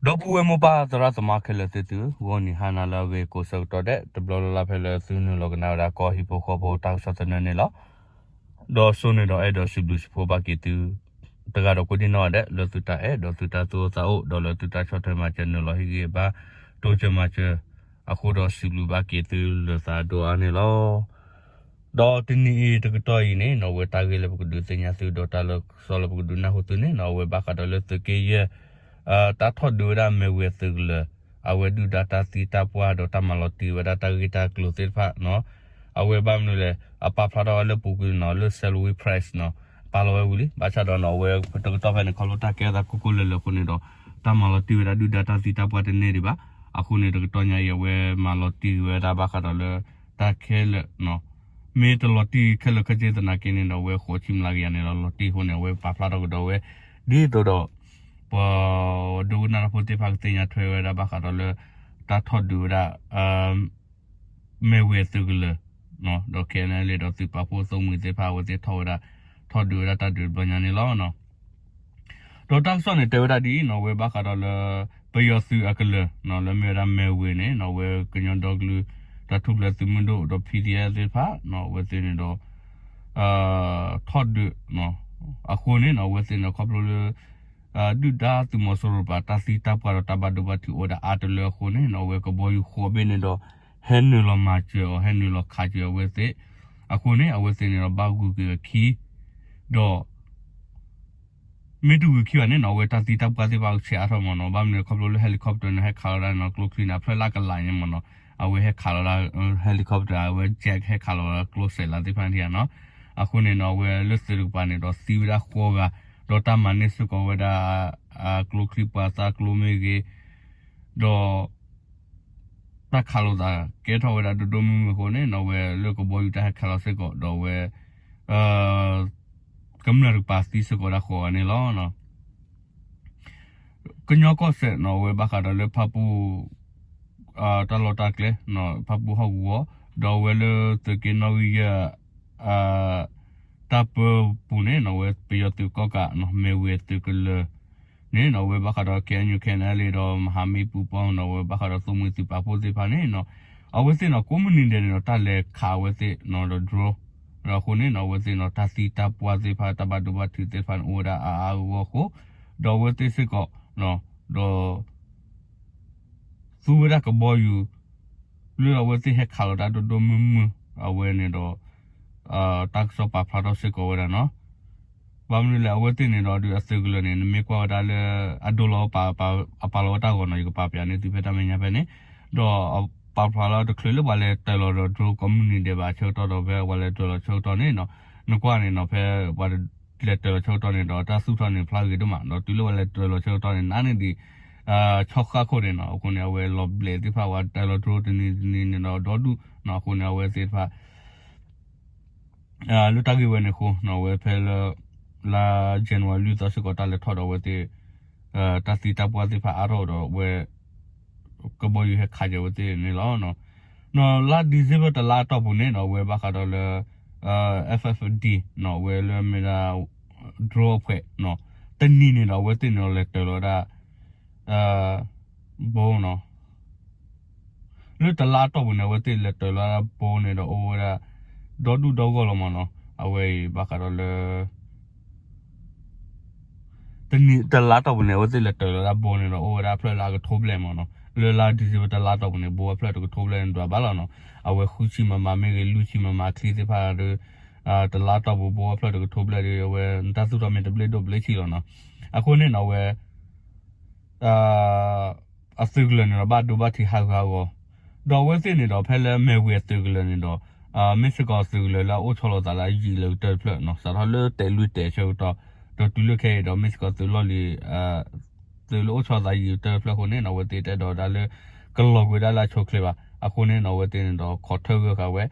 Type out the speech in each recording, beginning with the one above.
ဒီပုၢ်ဝဲၢ်မိၢ်ပၢ်သရၣ်သမါခဲလၢာ်သ့ၣ်သု, ဂီၤနံၤဟါနၤလၢအဂ့ၤကိးဆၢကတီၢ်ဒဲး တဘျီလၢ်လၢ်ဖဲလၢသုနုာ်လီၤကနၣ်ဝဲဒၣ်ကီၢ်ဟံၣ်ဖိဃီဖိတၢ်ကစီၣ်သနၢၣ်န့ၣ်လီၤ. ဒီးစိန့ၣ်ဒီးအဲၣ်ဒိးစံးဘျုးစံးဖှိၣ်ဘၣ်က့ၤသု တဂၤဒီးကိးဒံၣ်နီၣ်ဒဲး လၢသုတၢ်အဲၣ်ဒီးသုတၢ်သူၣ်အိၣ်သးအိၣ် ဒီးလၢသုတၢ်ဆီၣ်ထွဲမၤစၢၤနုာ်လီၤဟ့ၣ်ဂံၢ်ဘါ တိစၢၤမၤစၢၤ အဃိဒီးစံးဘျုးဘၣ်က့ၤသုလၢသးဒိၣ်အါန့ၣ်လီၤ. ဒီးတနံၤအံၤတကတီၢ်အံၤန့ၣ်နီၣ် အဝဲတၢ်ဂ့ၢ်လၢပကဒုးသ့ၣ်ညါသု ဒီးတၢ်လၢကစီၣ်လၢပကဒုးနၢ်ဟူသုန့ၣ်နီၣ် အဝဲဘၣ်ဃးဒီးလၢသုးက့ယဲၢ် တၢ်ထီၣ်ဒုးဝဲဒၣ်မဲၢ်ဝ့ၤအသုးကလၢၤ အဝဲဒုၣ်ဒါတၢ်သံတၢ်ပှၢ်ဒီးတၢ်မၤလီၤတံၢ်ဝဲဒၣ်တၢ်ဂ့ၢ်တၢ်ကျိၤသ့ၣ်တဖၣ်နီၣ် အဝဲဘၣ်မနုၤလဲၣ် အပာ်ဖျါထီၣ်ဝဲလၢပူၤကွံာ်နီၣ် လၢ Salween Press နီၣ် ပာ်လီၤဝဲဝံၤလံ ဘၣ်ဆၣ်ဒီးနီၣ် အဝဲတကတီၢ်ဖဲန့ၣ် ခီဖျိတၢ်ကဲထီၣ်သးကိၢ်ကိၢ်လၢၤလၢၤအဃိန့ၣ်ဒီး တၢ်မၤလီၤတံၢ်ဝဲဒၣ်ဒုၣ်ဒါတၢ်သံတၢ်ပှၢ်တန့ၢ်ဒံးဘၣ်. အဃိန့ၣ် တကတီၢ်ညါအံၤ အဝဲမၤလီၤတံၢ်ဝဲဒၣ်ဘၣ်ဃးဒီးလၢတၢ်ခဲလၢာ် မ့ၢ်တလီၤတံၢ်ခဲလၢာ်ခဲဆ့သနာ်က့န့ၣ်ဒီး အဝဲဃိးဆံမျးကယၤန့ၣ်ဒီးလီၤတံၢ်အဃိန့ၣ် အဝဲပာ်ဖျါထီၣ်ကဒီးဝဲ ဒ်သိးဒီး ပှၤဒိကနၣ်တၢ်ဖိသ့ၣ်တဖၣ်ကသ့ၣ်ညါထွဲဝဲဒၣ်ဘၣ်ဃးဒီးလၢ တၢ်ထီၣ်ဒုးဝဲဒၣ် မဲၢ်ဝ့ၤအသုးကလၢၤ ဒီး K N L A ဒီးသုးပာ်ဖှိၣ်သိၣ်မှံၤသ့ၣ်တဖၣ် အဝဲသ့ၣ်ထီၣ်ဝဲဒၣ် ထီၣ်ဒုးဝဲဒၣ်တၢ်ဒုးတဘျီညါန့ၣ်လီၤ. ဒီးတၢ်ကစီၣ်န့ၣ်တဲဝဲဒၣ်ဒ်အံၤနီၣ် အဝဲဘၣ်ဃးဒီးလၢ ပယီၤသုးအကလၢၤ လၢမ့ၢ်ဝဲဒၣ်မဲၢ်ဝ့ၤန့ၣ်နီၣ် အဝဲကညီဒီကလုာ် တၢ်ထူၣ်ဖျဲးသုးမုၢ်ဒိၣ်ဒီး P D F သ့ၣ်တဖၣ် အဝဲသ့ၣ်န့ၣ်ဒီး ထီၣ်ဒုး အဃိန့ၣ်နီၣ် အဝဲသ့ၣ်န့ၣ်ခီဖျိလၢ ဒုၣ်ဒါသုးမီၤစိရိၤတကပၤ တၢ်သံတၢ်ပှၢ်ဒီးတၢ်ဘၣ်ဒိဘၣ်ထံးအိၣ်ဝဲဒၣ်အါတလၢအဃိန့ၣ်နီၣ် အဝဲကဘီယူၤဃိးဘ့ၣ်န့ၣ်ဒီး ဟဲနုာ်လီၤမၤစၢၤအီၤ ဟဲနုာ်လီၤခးစၢၤအဝဲသ့ၣ် အဃိန့ၣ် အဝဲသ့ၣ်န့ၣ်ဒီးဘၣ်ဂုၤက့ၤအခံ ဒီး မ့ၢ်တဂုၤခံဘၣ်န့ၣ်နီၣ် အဝဲတၢ်သံတၢ်ပှၢ်သ့ၣ်တဖၣ်ဆဲးအါထီၣ်မ့ၢ်နီၣ် ဘၣ်မနုၤခီဖျိလၢ helicopter န့ၣ် ဟဲခးလီၤဒၣ်နီၣ် ကျိချံန့ၣ် အဖျၢၣ်လၢကလးညါမ့ၢ်နီၣ် အဝဲဟဲခးလီၤဒၣ် helicopter အဝဲ jet ဟဲခးလီၤဝဲဒၣ်ကျိစဲးလးသ့ၣ်တဖၣ်န့ၣ်နီၣ် အဃိန့ၣ်နီၣ် အဝဲလၢသုးတကပၤန့ၣ်ဒီးသံဝဲဒၣ်ဃိးဂၤ ဒီးတၢ်မၤန့ၢ်စ့ၢ်ကီးဝဲဒၣ် ကျိချံပှၤသးကျိမ့ၢ်ဂ့ၤ ဒီး တၢ်ခးလိာ်သးကဲထီၣ်ဝဲဒၣ်ဒိၣ်ဒိၣ်မုၢ်မုၢ်အဃိန့ၣ်နီၣ် အဝဲလၢကဘီယူၤတၢ်ဟဲခးလီၤစ့ၢ်ကီး ဒီးအဝဲ ကမျၢၢ်တကပၤသံစ့ၢ်ကီးဒၣ်ဃိးဂၤန့ၣ်လီၤ. ကညီကီၢ်စဲၣ်နီၣ် အဝဲဘၣ်ဃးဒီးလၢဖၣ်ပူၣ် တၢ်လီၢ်တၢ်ကျဲ ဖၣ်ပူၣ်ဟီၣ်ကဝီၤ ဒီးအဝဲလၢသုးက့နီၣ်ဂံၢ်ယဲၢ် တၢ်ပၢပူၤန့ၣ်နီၣ် အဝဲပယီၤသုးကီၣ်ကး မဲၢ်ဝ့ၤအသုးကလၢၤန့ၣ်နီၣ် အဝဲဘၣ်ဃးဒီး K N U K N L A ဒီးမဟာမိတ်ပူၤပူၤနီၣ် အဝဲဘၣ်ဃးဒီးသိၣ်မှံၤသုးပာ်ဖှိၣ်သ့ၣ်တဖၣ်န့ၣ်နီၣ် အဝဲသ့ၣ်နီၣ် ကိးမုၢ်နံၤဒဲးန့ၣ်ဒီး တၢ်လဲၤခးအဝဲသ့ၣ်နီၣ်ဒီး drone ဒီးအဃိန့ၣ်နီၣ် အဝဲသ့ၣ်နီၣ် တၢ်သံတၢ်ပှၢ်သ့ၣ်တဖၣ် တၢ်ဘၣ်ဒိဘၣ်ထံးသ့ၣ်တဖၣ်န့ၣ် အိၣ်ဝဲဒၣ်အါအါဂီၢ်ဂီၢ်အဃိ ဒီးအဝဲသ့ၣ်စ့ၢ်ကီး ဒီး သူဝဲဒၣ်ကဘီယူၤ လၢအဝဲသ့ၣ်ဟဲခးလီၤတၢ်ဒိၣ်ဒိၣ်မုၢ်မုၢ် အဝဲန့ၣ်ဒီး တၢ်ကစီၣ်ပာ်ဖျါထီၣ်စ့ၢ်ကီးဝဲဒၣ်နီၤ. ဘၣ်မနုၤလဲၣ် အဝဲသ့ၣ်န့ၣ်ဒီးဒုးအသုးကလၢၤန့ၣ် နမ့ၢ်ကွၢ်ဝဲဒၣ်လၢ အဒိလီၤ အပာ်လီၤဝဲတၢ်ဂီၤနီၤ ယကပာ်ပၠးန့ၢ်သုဖဲတၢ်မဲာ်ညါဖဲန့ၣ် ဒီးပာ်ဖျါလၢတချုးလၢပှၤလဲၤတၢၤလီၤဒီး drone ကိးမုၢ်နံၤဒဲးဘၣ်ဆၢကတီၢ်ဒီး ဖဲပှၤလဲၤတၢၤလီၤဆၢကတီၢ်န့ၣ်နီၤ နကွၢ်န့ၣ်နီၤ ဖဲပှၤလဲၤတၢၤလီၤဆၢကတီၢ်န့ၣ်ဒီး တၢ်သူၣ်ထီၣ်န့ၣ်ဖျါဂ့ၤဒိၣ်မး ဒီးတုၤလၢပှၤလဲၤတၢၤလီၤဆၢကတီၢ်န့ၣ် နးန့ၢ်ဒံး ဆီဃၣ်ခိၣ်န့ၣ်နီၤ အဃိန့ၣ် အဝဲလီၤဘျဲးသ့ၣ်တဖၣ် ပှၤတၢၤလီၤ drone တနံၤတနံၤန့ၣ်ဒီး ဒီဒူၣ်နီၤ အဃိန့ၣ် အဝဲသ့ၣ်တဖၣ် လၢတၢ်ဂ့ၢ်ဝဲန့ၣ်အဃိနီၤ အဝဲဖဲလၢ လါ January လွံၢ်သီစ့ၢ်ကီး တၢ်လဲၤထီၣ်ဒီးအဝဲသ့ၣ် တၢ်သံတၢ်ပှၢ်သ့ၣ်တဖၣ်အါထီၣ်ဒီး အဝဲ ကဘီယူၤဟဲခးက့ၤအဝဲသ့ၣ်န့ၣ်လီၤ. နီၤ လါ December တလါအတီၢ်ပူၤန့ၣ်နီၤ အဝဲဘၣ်ဃးဒီးလၢ F F D နီၤ အဝဲလၢမ့ၢ်ဒၣ် drone အဖွဲ့နီၤ တနံၤန့ၣ်ဒီး အဝဲသ့ၣ်န့ၣ်ဒီးလဲၤတၢၤလီၤဝဲဒၣ် ဘိနီၤ လၢတလါအတီၢ်ပူၤန့ၣ် အဝဲသ့ၣ်လဲၤတၢၤလီၤဝဲဒၣ်ဘိန့ၣ်ဒီးအိၣ်ဝဲဒၣ် ဒီဒူၣ်ဒီဂီၢ်လီၤမးနီၤ အဝဲအံၤဘၣ်ဃးဒီးလၢ တနံၤတလါတီၢ်ပူၤန့ၣ် အဝဲသ့ၣ်လဲၤတၢၤလီၤဝဲဒၣ်ဘိန့ၣ်ဒီး အိၣ်ဝဲဒၣ်ဖျၢၣ်လၢအကထိဘျဲၣ်မးနီၤ လၢလါ December တလါတီၢ်ပူၤန့ၣ် ဘိအဖျၢၣ်တကထိဘျဲၣ်န့ၣ်ဒွးဘၣ်လီၤနီၤ အဝဲဃုဆံ MM မ့ၢ်ဂ့ၤ လွံၢ်ဆံ MM ချံသ့ၣ်တဖၣ်ဒီး တလါတီၢ်ပူၤ ဘိအဖျၢၣ်တကထိဘျဲၣ်ဒီး အဝဲတၢ်သူၣ်ထီၣ်မ့ၢ်တဘျ့ဒိၣ်ဘျ့ဆံးလီၤနီၤ အဃိန့ၣ်နီၤ အဝဲ အသုးကလၢၤန့ၣ်ဒီး ဘၣ်ဒိဘၣ်ထံးဟးဂူာ်ဟးဂီၤ, ဒီးအဝဲသ့ၣ်န့ၣ်ဒီး ဖဲလၢမဲၢ်ဝ့ၤအသုးကလၢၤန့ၣ်ဒီး မ့ၢ်စ့ၢ်ကီးသုးကလၢၤလၢအအိၣ်ဆီလီၤသးလၢအယံာ်လၢကတၢၢ်တဖျၢၣ်နီၤ, စးထီၣ်လၢတဲာ်လွံၢ်တဲာ်ဆၢကတီၢ်, ဒီးတုၤလၢခဲအံၤဒီး မ့ၢ်စ့ၢ်ကီးသုးလီၢ်လံၤ သုးလၢအိၣ်ဆီလီၤသးယံာ်ကတၢၢ်တဖျၢၣ်အဃိန့ၣ်နီၤ အဝဲသ့ၣ်တအဲၣ်ဒိးဝဲဒၣ်လၢ ကလီၤကွံာ်ဝဲဒၣ်လၢအဆိအချ့ဘၣ်. အဃိန့ၣ်နီၤ အဝဲသ့ၣ်န့ၣ်ဒီးခိးထၢၣ်ဂၢၢ်ဃာ်ဝဲ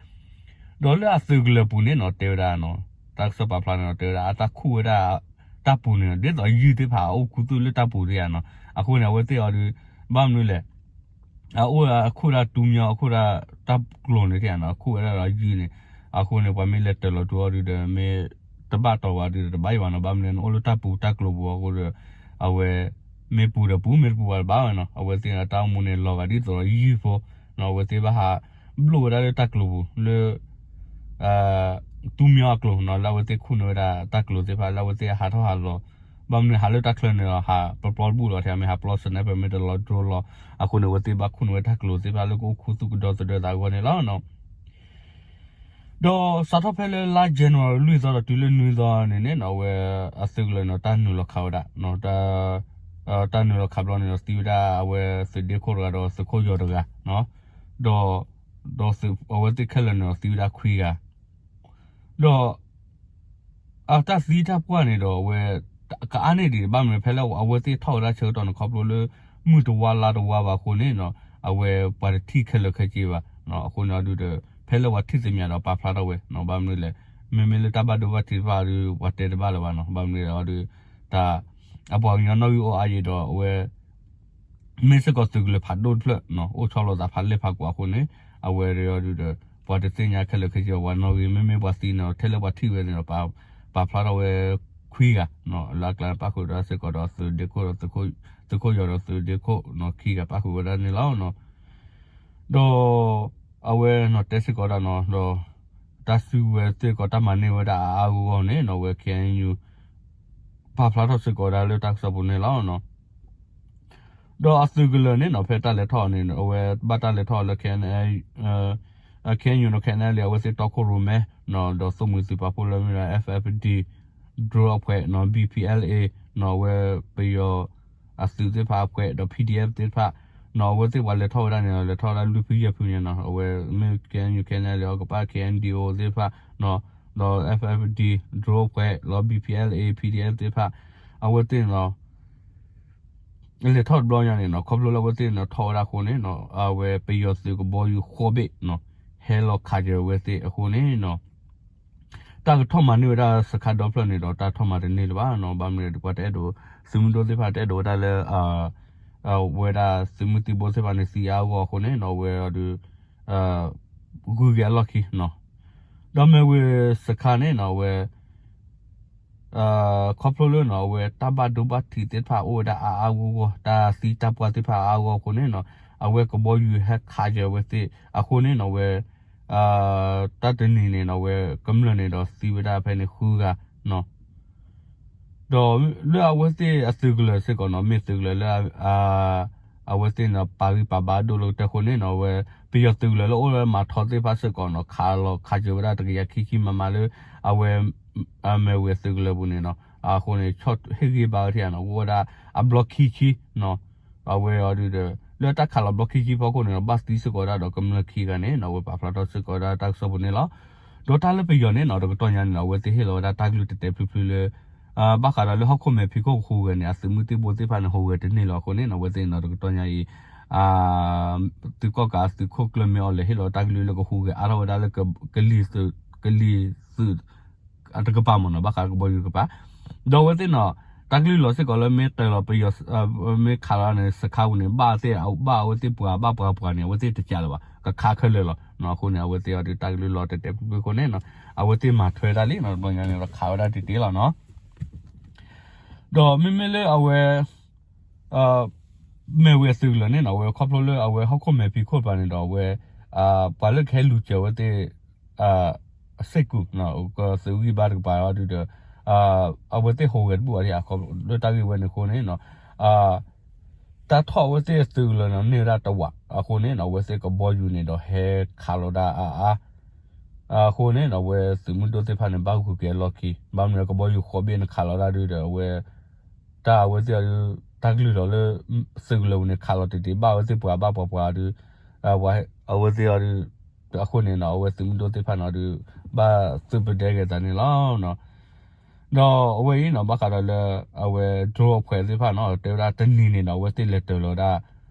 ဒီးလၢအသုးကလၢၤပူၤန့ၣ်နီၤ တဲဝဲဒၣ်နီၤ, တၢ်ကစီၣ်ပာ်ဖျါန့ၣ်နီၤ တဲဝဲဒၣ် အတၢ်ခူၣ်ဝဲဒၣ် တၢ်ပူၤန့ၣ်နီၤ ဒ်သိးယုၢ်သ့ၣ်တဖၣ် အအိၣ်ခူသူၣ်လၢတၢ်ပူၤတယၤနီၤ. အဃိန့ၣ် အဝဲသ့ၣ်အီၤဒီး ဘၣ်မနုၤလဲၣ် အအိၣ်အခိၣ်ဒၣ်တူမီ အခိၣ်ဒၣ်တၢ်ကျိၤန့ၣ်တယၤနီၤ, ခူၣ်ဝဲဒၣ်ဒီးယုၢ်န့ၣ်. အဃိန့ၣ် ပှၤမ့ၢ်လဲၤတၢၤလီၤတုၤအီၤဒီး မ့ၢ်တဘၣ်တီၤဝဲဒီးတဘၣ်ယံၤဘၣ်နီၤ, ဘၣ်မနုၤလဲၣ် နအိၣ်လၢတၢ်ပူၤတၢ်ကျိၤပူၤအဃိဒီး အဝဲ မ့ၢ်ပူၤဒီးပူၤ မ့ၢ်တပူၤဘၣ်ဒီးဘၣ်ဝဲနီၤ. အဝဲသ့ၣ်န့ၣ် တၢ်အိၣ်မူန့ၣ်လီၤဂာ်ဒ်သိးဒီးယုၢ်ဖိနီၤ. အဝဲသ့ၣ်ဘၣ်ဟးဘျိၣ်ဝဲဒၣ်လၢတၢ်ကျိၤပူၤလၢ သူမၠီအကျိၤနီၤ လၢအဝဲသ့ၣ်ခူၣ်န့ၢ်ဝဲဒၣ်တၢ်ကျိၤသ့ၣ်တဖၣ် လၢအဝဲသ့ၣ်ဟးထီၣ်ဟးလီၤ. ဘၣ်မနုၤဟးလၢတၢ်ချၢန့ၣ်ဒီး ဟးပျီပျီတဘူၣ်လီၤထဲ မ့ၢ်ဟးပျီ sniper မ့ၢ်တလီၤ drone လီၤ. အဃိန့ၣ် အဝဲသ့ၣ်ဘၣ်ခူၣ်န့ၢ်ဝဲတၢ်ကျိၤသ့ၣ်တဖၣ် လၢကအိၣ်ခူသူၣ်ကဒီသဒၢသးအဂီၢ်န့ၣ်လီၤ. ဒီးစးထီၣ်ဖဲလၢလါ January လွံၢ်သီဒီးတုၤလၢနွံသီန့ၣ်န့ၣ်နီၤ အဝဲအသုးကလၢၤန့ၣ် တၢ်နုာ်လီၤခးဝဲဒၣ် တၢ်နုာ်လီၤခးဘျီန့ၣ်ဒီး သံဝဲဒၣ်အဝဲသုးဒ့ခိၣ်တဂၤဒီးသုးခိၣ်ယီၤတဂၤ, ဒီး ဒီးအဝဲသ့ၣ်ခဲလၢာ်န့ၣ်ဒီးသံဝဲဒၣ်ခွံဂၤ, ဒီး အတၢ်သံတၢ်ပှၢ်န့ၣ်ဒီး အဝဲ ကအါန့ၢ်ဒံး ဘၣ်မနုၤဖဲလၢအဝဲသ့ၣ်ထီၣ်ဝဲဒၣ်ဆၢကတီၢ်န့ၣ် ခီဖျိလၢ မုၢ်တဝါလါတဝါဘၣ်အဃိန့ၣ်နီၤ အဝဲပှၤတထံၣ်ခဲလၢာ်ခဲဆ့ဘၣ်. အဃိန့ၣ်အီၤဒုးဒီး ဖဲလၢပှၤထံၣ်သ့ၣ်မ့ၢ်ဒီးပာ်ဖျါထီၣ်ဝဲ, ဘၣ်မနုၤလဲၣ်, မ့မ့ၢ်လၢတၢ်ဘၣ်ဒိဘၣ်ထံးတဖၣ်အီၤဒုး ပှၤတဲတဘၣ်လၢၤဘၣ်နီၤ. ဘၣ်မနုၤလဲၣ်အီၤဒုး တၢ် အပှၤကညီနီၣ်ဂံၢ်အိၣ်အါယံၤဒီး အဝဲ မ့ၢ်စ့ၢ်ကီးသုးကလၢၤဖးဒိၣ်တဖျၢၣ်နီၤ အိၣ်ဆီလီၤသးဖးလဲၢ်ဖးကွၢ်အဃိန့ၣ် အဝဲဒၣ်အီၤဒုးဒီး ပှၤတသ့ၣ်ညါခဲလၢာ်ခဲဆ့ဘၣ် ပှၤနီၣ်ဂံၢ် မ့မ့ၢ်ပှၤသံန့ၣ်ဒီး ထဲလၢပှၤထံၣ်ဝဲန့ၣ်ဒီး ပာ်ဖျါထီၣ်ဝဲခွံဂၤနီၤ လၢအကျါန့ၣ် ပၣ်ဃုာ်ဝဲဒၣ်စ့ၢ်ကီးဒီးသုးဒ့ခိၣ်ဒီး သုးခိၣ်ယီၤဒီးသုးဒ့ခိၣ်နီၤ ခံဂၤပၣ်ဃုာ်ဝဲဒၣ်န့ၣ်လီၤ. ဒီး အဝဲနီၤတဲစ့ၢ်ကီးဒၣ်နီၤ ဒီး တၢ်စုကဝဲၤစ့ၢ်ကီးတၢ်မၤန့ၢ်ဝဲဒၣ်အါအါဂီၢ်ဂီၢ်န့ၣ်နီၤ အဝဲ K N U ပာ်ဖျါထီၣ်စ့ၢ်ကီးဝဲဒၣ်လၢတၢ်ကစီၣ်ပူၤန့ၣ်လီၤ. ဒီးအသုးကလၢၤန့ၣ်နီၤ ဖဲတၢ်လဲၤထီၣ်န့ၣ် အဝဲဘၣ်တၢ်လဲၤထီၣ်လၢ K N L K N U နီၤ K N L အဝဲသ့ၣ်တီခိၣ်ရိၣ်မဲ ဒီးသိၣ်မှံၤသုးပာ်ဖှိၣ်လၢမ့ၢ်ဒီး F F D drone အဖှဲးနီၤ B P L A နီၤ အဝဲပယီၤ အသုးသ့ၣ်တဖၣ်အဖှဲးဒီး P D F သ့ၣ်တဖၣ်နီၤ အဝဲသ့ၣ်ပှၤလဲၤထီၣ်ဝဲဒၣ်န့ၣ် လဲၤထီၣ်ဝဲဒၣ်လွံၢ်ဖုယဲၢ်ဖုညါနီၤ အဝဲမ့ၢ် K N U K N L အကပၤ K N D O သ့ၣ်တဖၣ်နီၤ ဒီး F F D drone အဖှဲးလီၤ B P L A P D F သ့ၣ်တဖၣ် အဝဲသ့ၣ်နီၤ လဲၤထီၣ်တဘျီညါန့ၣ်နီၤ ခီဖျိလၢအဝဲသ့ၣ်န့ၣ်ထီၣ်ဝဲဒၣ်အဃိန့ၣ်နီၤ အဝဲပယီၤသုးကဘီယူၤဃိးဘ့ၣ်နီၤ ဟဲလီၤခးစၢၤဝဲသ့ၣ်အဃိန့ၣ်နီၤ တၢ်ကထီၣ်မၤန့ၢ်ဝဲဒၣ်စခါဒီဖျၢၣ်န့ၣ်ဒီး တၢ်ထီၣ်မၤတန့ၢ်လၢၤဘၣ်နီၤ ဘၣ်မနုၤဒီးပှၤတအဲၣ်ဒိး သုးမုၢ်ဒိၣ်သ့ၣ်တဖၣ်တအဲၣ်ဒိးဝဲဒၣ်လၢ ဝဲဒၣ်သုးမုၢ်သံၣ်ဘိသ့ၣ်တဖၣ်န့ၣ် သံအါအါဂီၢ်ဂီၢ်အဃိန့ၣ်နီၤ အဝဲအီၤဒုး ဂုၤက့ၤအလီၢ်ခံနီၤ ဒီးမ့ၢ်ဝံၤစခါန့ၣ်နီၤ အဝဲ ခီဖျိလၢနီၤ အဝဲတၢ်ဘၣ်ဒိဘၣ်ထံးသ့ၣ်တဖၣ်အိၣ်ဝဲဒၣ်အါအါဂီၢ်ဂီၢ် တၢ်သံတၢ်ပှၢ်သ့ၣ်တဖၣ်အါအါဂီၢ်အဃိန့ၣ်နီၤ အဝဲကဘီယူၤဟဲခးစၢၤဝဲသ့ၣ်အဃိန့ၣ်နီၤ အဝဲ တၢ်တနံၤန့ၣ်နီၤ အဝဲကမျၢၢ်န့ၣ်ဒီးသံဝဲဒၣ်ဖဲန့ၣ်ဃုဂၤနီၤ ဒီးလၢအဝဲသ့ၣ်အသုးကလၢၤစ့ၢ်ကီးနီၤ မ့ၢ်သုးကလၢၤလၢ အဝဲသ့ၣ်န့ၣ် ပာ်ဂံၢ်ပာ်ဘါဒိၣ်လၢကတၢၢ်အဃိန့ၣ်နီၤ အဝဲ ပယီၤသုးကလၢၤလၢအိၣ်လၢမၤထီသ့ၣ်တဖၣ်စ့ၢ်ကီးနီၤ ခးလီၤခးစၢၤဝဲဒၣ်တကယၤခံဆံ မမ လၢ အဝဲ မဲၢ်ဝ့ၤအသုးကလၢၤပူၤန့ၣ်နီၤ အဃိန့ၣ် ဆီၣ်ဟ့ၣ်ဂံၢ်ဘါဝဲထံၣ်ဧါနီၤ ကအိၣ်ဝဲဒၣ်အဘျီခံဆံနီၤ အဝဲအီၤဒုးဒီး လၢတၢ်ခးလီၤဘျီခံဆံဖီခိၣ်န့ၣ်ဒီး ဘၣ်သံစ့ၢ်ကီးဝဲဒၣ်ဒီးကမျၢၢ်ခံဂၤန့ၣ်နီၤ အဝဲပာ်ဖျါထီၣ်စ့ၢ်ကီးဝဲဒၣ်တၢ်ကစီၣ်ပူၤန့ၣ်လီၤ. ဒီးတၢ်လၢပယီၤန့ၣ်နီၤ တကတီၢ်ညါန့ၣ်နီၤ အဝဲသ့ၣ်ဟ့ၣ်လီၤဝဲဒၣ်တၢ်ကလုၢ်တဲာ်တဲာ်ဖျုးဖျုးလၢ ဘၣ်ဃးဒီးလၢဟီၣ်ခိၣ်မဲာ်ဖံးခိၣ်ကဟူးဂဲၤန့ၣ် အသုးမုၢ်သံၣ်ဘိသ့ၣ်တဖၣ်န့ၣ် ဟူးဂဲၤတန့ၢ်လၢၤအဃိန့ၣ်နီၤ အဝဲသ့ၣ်နီၤ တကတီၢ်ညါအံၤ သုးကီၣ်ကးသုးခိၣ်ကျၢၢ်မ့ၢ်အီၤလဲၤဟ့ၣ်လီၤတၢ်ကလုၢ်လၢကဟူးဂဲၤအါထီၣ်ဝဲဒၣ်လၢ ကလံၤသုး ကလံၤသုး အတကပၤမ့ၢ်နီၤ ဘၣ်ဃးကဘီယူၤတကပၤ ဒီးအဝဲသ့ၣ်နီၤ တၢ်ကလုၢ်လီၤစ့ၢ်ကီးလၢမ့ၢ်တၢၤလီၤပယီၤ မ့ၢ်ခးလီၤန့ၣ် စခါပူၤန့ၣ် ဘၣ်သ့ၣ် ဘၣ်အဝဲသ့ၣ်ပှၤဘၣ်ပှၤပှၤန့ၣ် အဝဲသ့ၣ်တကးလၢၤဘၣ် ကခးခဲလၢာ်လီၤ. အဃိန့ၣ် အဝဲသ့ၣ်အီၤဒုးတၢ်ကလုၢ်လီၤတဲာ်တဲာ်ဖျုးဖျုးအဃိန့ၣ်နီၤ အဝဲသ့ၣ်မၤထွဲဒၣ်လံနီၤ တဘျီညါန့ၣ်ဒီးခးဝဲဒၣ်တ့ၢ်တ့ၢ်လီၤနီၤ ဒီးမ့မ့ၢ်လၢအဝဲ မဲၢ်ဝ့ၤအသုးကလၢၤန့ၣ်နီၤ အဝဲခီဖျိလၢအဝဲဟီၣ်ခိၣ်မဲာ်ဖံးခိၣ်တကပၤန့ၣ်ဒီး အဝဲ ပှၤလၢကဟဲလူၤစၢၤအဝဲသ့ၣ် စ့ၢ်ကီး ကသုးဂံၢ်ဘါတကပၤအီၤဒုးဒီး အဝဲသ့ၣ်ဟူးဂဲၤတဘူၣ်ဘၣ် လၢတၢ်ဂ့ၢ်ဝဲန့ၣ်အဃိန့ၣ်နီၤ တၢ်ထီၣ်အဝဲသ့ၣ်အသုးကလၢၤန့ၣ် န့ၢ်ဝဲဒၣ်တဝာ် အဃိန့ၣ်နီၤ အဝဲသ့ၣ်ကဘီယူၤန့ၣ်ဒီးဟဲခးလီၤဒၣ်အါအါ အဃိန့ၣ်နီၤ အဝဲသုးမုၢ်ဒိၣ်သ့ၣ်တဖၣ်န့ၣ် ဘၣ်ဂုၤက့ၤအလီၢ်ခံ ဘၣ်မနုၤကဘီယူၤဃိးဘ့ၣ်န့ၣ်ခးလီၤဒၣ်ဒုးဒီး အဝဲ တၢ်အဝဲသ့ၣ်အီၤဒုး တၢ်ကလုၢ်လီၤလၢ သုးကလၢၤပူၤန့ၣ် ခးလီၤတ့ၢ်တ့ၢ် ဘၣ်အဝဲသ့ၣ်ပှၤဘၣ်ပှၤပှၤအီၤဒုး အဝဲသ့ၣ်အီၤဒုး အဃိန့ၣ်နီၤ အဝဲသုးမုၢ်ဒိၣ်သ့ၣ်တဖၣ်န့ၣ်အီၤဒုး ဘၣ်သုးပဒဲက့ၤသးန့ၣ်လီၤ. ဒီးအဝဲအံၤနီၤ ဘၣ်ဃးဒီးလၢ အဝဲ drone အဖှဲးသ့ၣ်တဖၣ်နီၤ တဲဝဲဒၣ်တနံၤန့ၣ်ဒီး အဝဲသ့ၣ်လဲၤတၢၤလီၤဝဲဒၣ်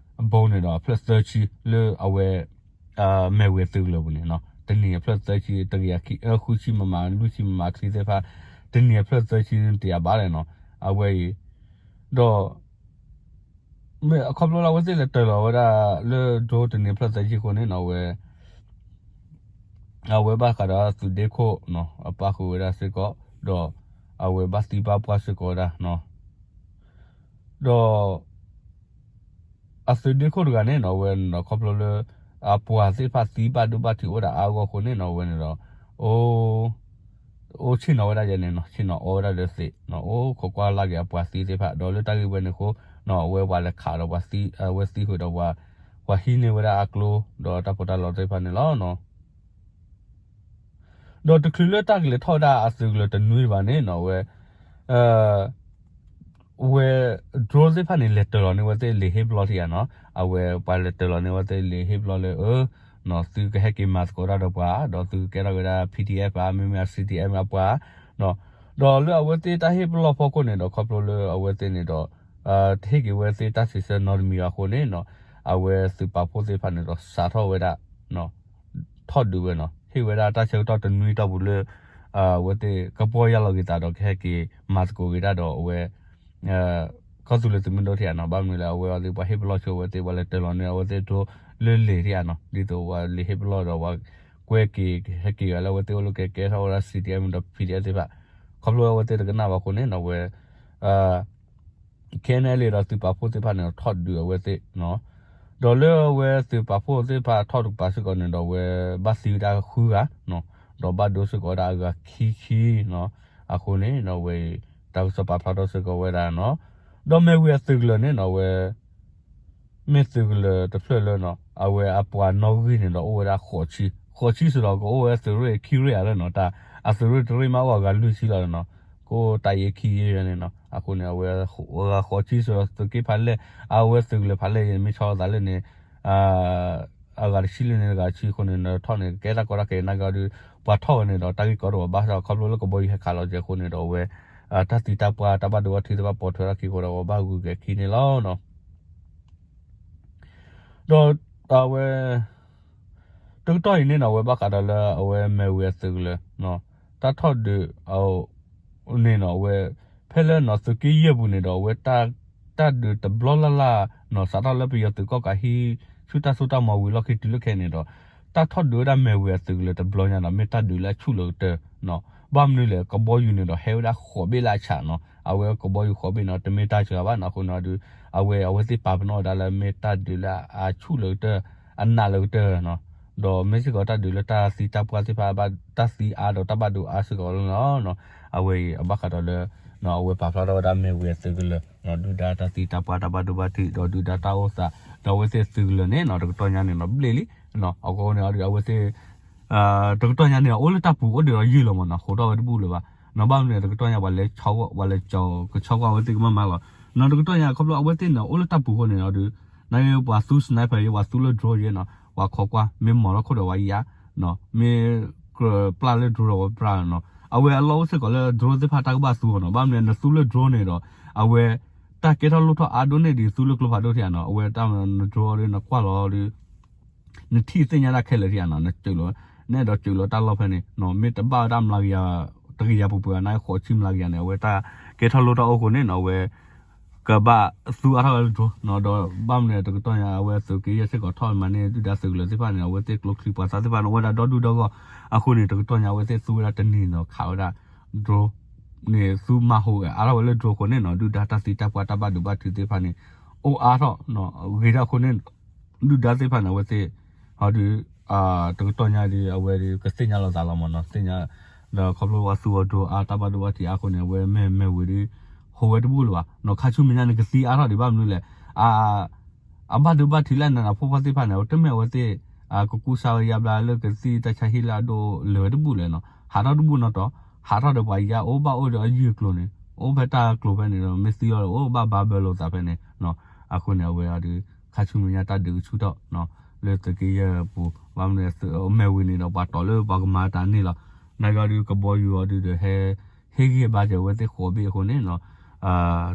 ဘိန့ၣ်ဒီး အဖျၢၣ်သၢဆံလၢအဝဲ မဲၢ်ဝ့ၤသုးကလၢၤပူၤန့ၣ်နီၤ တနံၤအဖျၢၣ်သၢဆံ တကယၤ ဃုဆံမမ လွံၢ်ဆံမမ ချံသ့ၣ်တဖၣ် တနံၤအဖျၢၣ်သၢဆံန့ၣ်တယာ်ဘၣ်လဲၣ်နီၤ အဝဲအံၤ ဒီး မ့ၢ်အခီဖျိလၢအဝဲသ့ၣ်လဲၤတၢၤလီၤဝဲဒၣ်လၢ drone တနံၤအဖျၢၣ်သၢဆံအဃိန့ၣ်နီၤ အဝဲ အဝဲဘၣ်ဃးဒီးသုးဒ့ခိၣ်နီၤ အပၣ်ဃုာ်ဝဲဒၣ်စ့ၢ်ကီး ဒီး အဝဲဘၣ်သံဘၣ်ပှၢ်စ့ၢ်ကီးဝဲဒၣ်နီၤ ဒီး အသုးဒ့ခိၣ်တဂၤန့ၣ်နီၤ အဝဲန့ၣ်ဒီးခီဖျိလၢ အပှၤသ့ၣ်တဖၣ်သံဘၣ်ဒိဘၣ်ထံးအိၣ်ဒၣ်အါအါဂီၢ်အဃိန့ၣ်နီၤ အဝဲန့ၣ်ဒီး အိၣ် အိၣ်ဆ့ၣ်နီၤဝဲဒၣ်ယဲန့ၣ်နီၤ ဆ့ၣ်နီၤအီဝဲဒၣ်လၢသံး အိၣ်ခိးကွၢ်လၢ်က့ၤအပှၤသံသ့ၣ်တဖၣ် ဒီးလၢတၢ်ဂ့ၢ်ဝဲန့ၣ်အဃိ အဝဲပှၤလဲၤခးဒီးပှၤသံ အဝဲသံဃုာ်ဒီးပှၤ ပှၤဟံးန့ၢ်ဝဲဒၣ်အကျိ ဒီးတၢ်ပီးတၢ်လီသ့ၣ်တဖၣ်န့ၣ်လီၤ. ဒီးတချုးလၢတၢ်ကလဲၤထီၣ်ဝဲဒၣ်အသုးကလၢၤတနွံဘၣ်န့ၣ်နီၤ အဝဲ ဝဲ drone သ့ၣ်တဖၣ်န့ၣ် လဲၤတၢၤလီၤန့ၢ်ဝဲသ့ၣ်လံာ်ဟ့ၣ်ပလီၢ်ထံၣ်ဧါနီၤ အဝဲပှၤလဲၤတၢၤလီၤန့ၢ်ဝဲသ့ၣ်လံာ်ဟ့ၣ်ပလီၢ်လၢ အၢ သုကဟဲက့ၤမၤသကိးတၢ်ဒီးပှၤ ဒီးသုကကဲထီၣ်ဝဲဒၣ် P D F ဧါ မ့မ့ၢ် C D M အပှၤ ဒီးလၢအဝဲသ့ၣ်တၢ်ဟ့ၣ်ပလီၢ်ဖီခိၣ်န့ၣ်ဒီး ခီဖျိလၢအဝဲသ့ၣ်န့ၣ်ဒီး တဟ့ၣ်က့ၤဝဲသ့ၣ်တၢ်စံးဆၢနီတမံၤအဃိန့ၣ်နီၤ အဝဲသုးပာ်ဖှိၣ်သ့ၣ်တဖၣ်န့ၣ်ဒီးစးထီၣ်ဝဲဒၣ် ထီၣ်ဒုးဝဲနီၤ ဟ့ၣ်ဝဲဒၣ်တၢ်ဆၢကတီၢ်တနွံတီၢ်ပူၤလၢ အဝဲသ့ၣ်ကပီၢ်ယၢ်လီၤက့ၤသးဒီးကဟဲက့ၤမၤသကိးက့ၤတၢ်ဒီးအဝဲ ကီၢ်သူလ့ၤသုးမုၢ်ဒိၣ်ထံၣ်ဧါနီၤ ဘၣ်မနုၤလဲၣ်အဝဲအီၤသ့ၣ်ပှၤဟ့ၣ်ပလီၢ်ဆိဝဲသ့ၣ် ပှၤလဲၤတၢၤလီၤန့ၢ်အဝဲသ့ၣ် drone လၢလံာ်ထံၣ်ဧါနီၤ ဒ်သိးပှၤလံာ်ဟ့ၣ်ပလီၢ်ဒီးပှၤကွဲက့ၤဟဲက့ၤဂၤလၢအဝဲသ့ၣ်အိၣ်လၢကဲကဲထီၣ်ဝဲဒၣ် C D M ဒီး P D F သ့ၣ်တဖၣ် ခီဖျိအဝဲသ့ၣ်တကနၣ်ဘၣ်အဃိန့ၣ်နီၤ အဝဲ K N L A ဒီးသုးပာ်ဖှိၣ်သ့ၣ်တဖၣ်န့ၣ်ဒီးထီၣ်ဒုးအဝဲသ့ၣ်နီၤ ဒီးလၢအဝဲသုးပာ်ဖှိၣ်သ့ၣ်တဖၣ်ထီၣ်တကပၤစ့ၢ်ကီးန့ၣ်ဒီး အဝဲဘၣ်သံဝဲဒၣ်ဃုဂၤနီၤ ဒီးဘၣ်ဒိစ့ၢ်ကီးဝဲဒၣ်အဂၤခံဆံနီၤ အဃိန့ၣ်နီၤ အဝဲအံၤ တၢ်ကစီၣ်ပာ်ဖျါထီၣ်စ့ၢ်ကီးဝဲဒၣ်နီၤ ဒီးမ့ၢ်ဝံၤအသုးကလၢၤန့ၣ်နီၤ အဝဲ မ့ၢ်သုးကလၢၤတဖျၢၣ်လၢနီၤ အဝဲအပှၤနီၣ်ဂံၢ်န့ၣ်ဒီးအိၣ်ဝဲဒၣ်ဃိးဆံ, ဃိးဆံစ့ၢ်ဒီးကအိၣ်ဝဲသုးရ့ၣ်ခံရ့ၣ်ဧါလၢနီၤ တၢ်အသုးရ့ၣ်တရ့ၣ်မးအိၣ်အဂၤလွံၢ်ဆံလီၤနီၤ, ကအိၣ်တၢ်ယ့ခံယ့န့ၣ်နီၤ, အဃိန့ၣ် အဝဲအဂၤဃိးဆံစ့ၢ်ဒီးသုးက့ဖးလဲၢ်, အဝဲသုးကလၢၤဖးလဲၢ်အံၤ မ့ၢ်ဆီလီၤသးလၢန့ၣ် အဂၤတဆံလၢန့ၣ် တဂၤတဆံအဃိန့ၣ် နထီၣ်န့ၣ် ကဲတၢ်ကီတၢ်ခဲနာ်က့ဒီး ပှၤထီၣ်ဝဲန့ၣ်ဒီး တၢ်ဂ့ၢ်ကီတအိၣ်ဘၣ်ဆၣ် ခီဖျိလၢကဘီယူၤဟဲခးလီၤက့ၤအဃိန့ၣ်ဒီး အဝဲ တၢ်သံတၢ်ပှၢ်တၢ်ဘၣ်ဒိဘၣ်ထံးသ့ၣ်တဖၣ်ပိာ်ထွဲထီၣ်ခံအဃိဒီး ပဘၣ်ဂုာ်က့ၤခံန့ၣ်လီၤ. ဒီးအဝဲ တကတီၢ်အံၤန့ၣ်နီၤ အဝဲဘၣ်ဃးဒီးလၢအဝဲမဲၢ်ဝ့ၤအသုးကလၢၤ တၢ်ထီၣ်ဒုး န့ၣ်နီၤ အဝဲ ဖဲလၢနီၤ သုးက့ယဲၢ်ပူၤန့ၣ်ဒီး အဝဲ တၢ်ဒုးတဘျီလၢ်လၢ်နီၤ စးထီၣ်လၢပယီၤသုးကီၣ်ကးဟံးဆူၣ်တၢ်စိတၢ်ကမီၤဝံၤလီၢ်ခံတုၤလၢခဲအံၤန့ၣ်ဒီး တၢ်ထီၣ်ဒုးဝဲဒၣ်မဲၢ်ဝ့ၤအသုးကလၢၤတဘျီညါနီၤ မ့ၢ်တၢ်ဒုးလၢအဆူၣ်လၢကတၢၢ်နီၤ, ဘၣ်မနုၤလဲၣ် ကဘီယူၤန့ၣ်ဒီးဟဲဝဲဒၣ်ဃိးဘ့ၣ်လၢအဆးနီၤ, အဝဲကဘီယူၤဃိးဘ့ၣ်နီၤ တမ့ၢ်တၢ်စှၤဘၣ်နီၤ, အဃိန့ၣ်ဒီး အဝဲ အဝဲသ့ၣ်ပာ်ပနီၣ်ဝဲဒၣ်လၢမ့ၢ်တၢ်ဒုးလၢအဆူၣ်လၢကတၢၢ် အနးလၢကတၢၢ်နီၤ, ဒီးမ့ၢ်စ့ၢ်ကီးတၢ်ဒုးလၢတၢ်သံတၢ်ပှၢ်သ့ၣ်တဖၣ် တၢ်သံအါဒီးတၢ်ဘၣ်ဒိအါစ့ၢ်ကီးလီၤနီၤ, အဝဲအံၤအဘၣ်ဃးဒီးလၢ အဝဲပာ်ဖျါထီၣ်ဝဲဒၣ်မဲၢ်ဝ့ၤအသုးကလၢၤ ဒုၣ်ဒါတၢ်သံတၢ်ပှၢ်တၢ်ဘၣ်ဒိဘၣ်ထံး ဒီးဒုၣ်ဒါတၢ်အိၣ်သး ဒီးအဝဲသ့ၣ်သုးကလၢၤန့ၣ်နီၤ တကတီၢ်ညါန့ၣ်နီၤ ဘျ့ၣ်လံ, အဃိန့ၣ်အဝဲသ့ၣ် တကတီၢ်ညါန့ၣ် အိၣ်လၢတၢ်ပူၤအိၣ်ဒံးဒီးယုၢ်လီၤမးနီၤ, ဃိးထီၣ်ဝဲတဘူၣ်လၢၤဘၣ်နီၤ, ဘၣ်မနုၤလဲၣ် တကတီၢ်ညါပှၤလဲၤ ပှၤလဲၤကၠီကီၢ်ဝဲသ့ၣ်ကမၣ်မးလီၤ, နီၤတကတီၢ်ညါခီဖျိအဝဲသ့ၣ်န့ၣ် အိၣ်လၢတၢ်ပူၤအဃိန့ၣ်ဒီး နာ်က့ပှၤသူ sniper ယဲ ပှၤသူလၢ drone ယဲနီၤ ပှၤခိးကွၢ် မ့ၢ်မီၤထီၣ်ခိၣ်ဒီးပှၤယါနီၤ, မ့ၢ်ကြၢးပျၢ်လၢ drone ဒီးပှၤပျၢ်နီၤ, အဝဲအလီၢ်အိၣ်စ့ၢ်ကီးလၢ drone သ့ၣ်တဖၣ်တၢ်ကဘၣ်သူအီၤနီၤ, ဘၣ်မနုၤလဲၣ် နသူလၢ drone န့ၣ်ဒီး အဝဲ တၢ်ကဲထီၣ်လိၣ်ထီၣ်အါဒိၣ်န့ၢ်ဒံးသူလၢကျိဖးဒိၣ်ထံးဧါနီၤ, အဝဲတၢ်န drone ဒီးနကွၢ်လီၤဒီး နထံၣ်သ့ၣ်ညါတၢ်ခဲလၢာ်ထံၣ်ဧါနီၤ, နစၢးလီၤ နအဲၣ်ဒိးစၢးလီၤတၢ်လီၢ်ဖဲန့ၣ်နီၤ, မ့ၢ်တဘၣ်ဝဲဒၣ်မျးကယၤ တကယၤပှဲၤပှဲၤ နာ်က့ဃိးဆံမျးကယၤန့ၣ် အဝဲတၢ်ကဲထီၣ်လိၣ်ထီၣ်အိၣ်အဃိန့ၣ်နီၤ အဝဲ ကဘၣ်သူအါထီၣ်ဝဲလၢ drone နီၤ, ဒီးဘၣ်မနုၤလဲၣ် တကတီၢ်ညါ အဝဲသုးက့ယဲၢ်စ့ၢ်ကီးထီၣ်မၤန့ၢ်ဒုၣ်ဒါသုးကလၢၤသ့ၣ်တဖၣ်န့ၣ် အဝဲသ့ၣ်ကျိချံပှၤသးသ့ၣ်တဖၣ်န့ၣ် အိၣ်ဝဲဒၣ်ဒီဒူၣ်ဒီဂီၢ်, အဃိန့ၣ် တကတီၢ်ညါ အဝဲသ့ၣ်သူဝဲဒၣ်တနံၤနီၤ ခးဝဲဒၣ် drone န့ၣ် သူမၤဟူးဂဲၤအါထီၣ်ဝဲလၢ drone အဃိန့ၣ်နီၤ ဒုၣ်ဒါတၢ်သံတၢ်ပှၢ်တၢ်ဘၣ်ဒိဘၣ်ထံးသ့ၣ်တဖၣ်န့ၣ် အိၣ်အါထီၣ်နီၤ, ဂ့ၤထီၣ်အဃိန့ၣ် ဒုၣ်ဒါသ့ၣ်တဖၣ်န့ၣ် အဝဲသ့ၣ် ဟီဒီး တကတီၢ်ညါဒီး အဝဲဒီးကသ့ၣ်ညါလိာ်သးလီၤမးနီၤ, သ့ၣ်ညါ ဒီးခီဖျိပှၤသူအီၤ drone အါ တၢ်ဘၣ်ဒိဘၣ်ထံးအါအဃိန့ၣ် အဝဲမ့ၢ်မဲၢ်ဝ့ၤဒီး ဟူးဝဲတဘူၣ်လၢၤဘၣ်နီၤ, ခါဆူမဲာ်ညါန့ၣ် ကသံအါထီၣ်ဒံး ဘၣ်မနုၤလဲၣ် အဘၣ်ဒိဘၣ်ထံးလၢအနးနးဖှီၣ်ဖှီၣ်သ့ၣ်တဖၣ်န့ၣ် တမ့ၢ်အဝဲသ့ၣ် ကကူစါဝဲယါဘျါလၢကသံၣ်တၢ်ဆါဟံၣ်လၢအဒိၣ်လၢၤဝဲတဘူၣ်လဲၣ်နီၤ, ဟးထီၣ်တဘူၣ်နီၤတီၤ, ဟးထီၣ်ဒီးပှၤယါအိၣ်ဘၣ်အိၣ်ဒီးအယုၢ်အကျိၤန့ၣ် အိၣ်ဖဲတၢ်ကျိၤဖဲန့ၣ်ဒီး မ့ၢ်သံအီၤဒီး အိၣ်ဘၣ်ဘါဘၢလိာ်သးဖဲန့ၣ်နီၤ, အဃိန့ၣ် အဝဲအီၤဒီး ခါဆူမဲာ်ညါတၢ်ဒုးကဆူၣ်ထီၣ်နီၤ, လၢသုးက့ယဲၢ်ပူၤ ဘၣ်မနုၤ မဲၢ်ဝ့ၤန့ၣ်ဒီး ပှၤတီၢ်လၢပှၤကမၤတၢ်န့ၣ်လီၤ, နာ်က့အီၤဒီး ကဘီယူၤအီၤဒုးဒီးဟဲ ဟ့ၣ်ဂံၢ်ဘါစၢၤအဝဲသ့ၣ်ဃိးဘ့ၣ်အဃိန့ၣ်နီၤ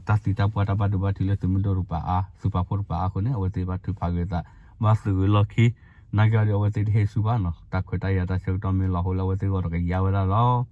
တၢ်သံတၢ်ပှၢ်တၢ်ဘၣ်ဒိဘၣ်ထံးလၢသုးမုၢ်ဒိၣ်တကပၤအါ သုးပာ်ဖှိၣ်တကပၤအါအဃိန့ၣ် အဝဲသ့ၣ်ဘၣ်ထုးဖးဂ့ၤသး ဘၣ်သုးဂ့ၤလီၢ်ခံ, နာ်က့အီၤဒီး အဝဲသ့ၣ်တဟ့ၣ်ဆူၣ်ဘၣ်နီၤ, တၢ်ခွဲးတၢ်ယာ်တၢ်ဆၢကတီၢ်မ့ၢ်လီၤဟိလၢအဝဲသ့ၣ်ဂီၢ်ဒီးကယါဝဲဒၣ်လီၤ.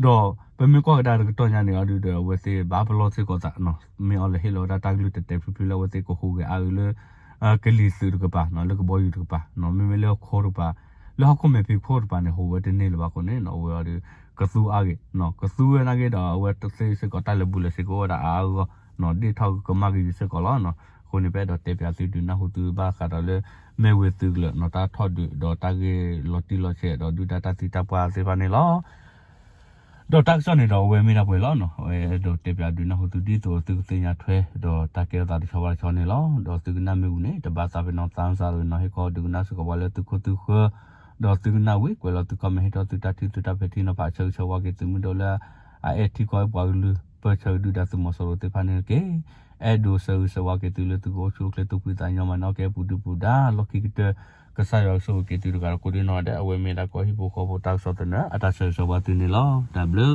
ဒီးပမ့ၢ်ကွၢ်ကဒါတကတီၢ်ညါန့ၣ်အီၤဒုးဒီး အဝဲသ့ၣ်ဘၣ်ပလီၢ်စ့ၢ်ကီးသးနီၤ, မ့ၢ်အီၤလဲၤဟ့ၣ်လီၤဝဲဒၣ်တၢ်ကလုၢ်တဲာ်တဲာ်ဖျုးဖျုးလၢအဝဲသ့ၣ်ကဟူးဂဲၤအါအုးလၢ ကလံၤသုးတကပၤနီၤ, လၢကဘီယူၤတကပၤနီၤ, မ့မ့ၢ်လၢဟီၣ်ခိၣ်တကပၤ, လၢဟီၣ်ခိၣ်မဲာ်ဖံးခိၣ်တကပၤန့ၣ် ဟူးဝဲတန့ၢ်လၢၤဘၣ်အဃိန့ၣ်နီၤ, အဝဲအီၤဒီး ကသူအါဂ့ၤနီၤ, ကသူဝဲနာ်က့ဒီး အဝဲသ့ၣ်စ့ၢ်ကီးတၢ်လဲၤဘူးလဲၤစ့ၢ်ကီးအိၣ်ဝဲဒၣ်အါအါဂီၢ်ဂီၢ်နီၤ, ဒ့ၣ်ထီၣ်ကမၣ်ကယူၤစ့ၢ်ကီးလီၤနီၤ, အဃိ အဃိန့ၣ် ပအဲၣ်ဒိးတဲပၠးသုဒုးနၢ်ဟူသုဘၣ်ဃးဒီးလၢ မ့ၢ်ဝဲသုးကလၢၤနီၣ် တၢ်ထီၣ်ဒုး ဒီးတၢ်ဂ့ၢ်လီၤတံၢ်လီၤဆဲး ဒီးဒုၣ်ဒါတၢ်သံတၢ်ပှၢ်သ့ၣ်တဖၣ်န့ၣ်လီၤ. ဒီးတၢ်ကစီၣ်န့ၣ်ဒီးအဝဲမ့ၢ်ဒၣ်ပှဲၤလီၤနီၣ်. အဝဲအဲၣ်ဒိးတဲပၠးဒုးနၢ်ဟူသုဒ်သိးသုကသ့ၣ်ညါထွဲ ဒီးတၢ်ကဲထီၣ်သးတဆီဘၣ်တဆီန့ၣ်လီၤ. ဒီးသုကနၣ်မ့ၢ်ဝံၤန့ၣ် တဘၣ်သးပ့ၤနီၣ်သးစၢ်ဒီးနီၣ် ဟ့ၣ်ခီဒုးကနၣ်စ့ၢ်ကီးပှၤလၢသုခိၣ်သုဃၢၤ ဒီးသုကနၣ်ဝံၤ ကွဲးလီၤသု comment ဟ့ၣ်ထီၣ်သုတၢ်ထံၣ်သုတၢ်ပဲာ်ထံနီၤဖး ဆၢဂ့ၤဆၢဝါက့ၤသုမုၢ်ဒိၣ်လၢ အအဲၣ်ထံကီၢ်အဲၣ်ပှၤကလုာ် ပၢၢ်ဆၢကဒုၣ်ဒါသုးမီၤစိရိၤသ့ၣ်တဖၣ်န့ၣ်တက့ၢ်. အဲၣ်ဒိးဆၢဂ့ၤဆၢဝါက့ၤသုလၢသုကအိၣ်ဆူၣ်အိၣ်ချ့သူၣ်ဖှံသးညီမၤန့ၢ်အီၣ်ကဲပူၤဒုပူၤဒါ လီၢ်ခံကတၢၢ် ကစၢ်ယွၤကဆိၣ်ဂ့ၤက့ၤသုတဂၤဒီးကိးဒံနီၢ်ဂၤဒဲး. အဝဲမ့ၢ်ဒၣ်ကီၢ်ဟံၣ်ဖိဃီဖိတၢ်ကစီၣ်သနၢၣ် အတၢ်ဆၢဂ့ၤဆၢဝါသုန့ၣ်လီၤ. တၢ်ဘျုး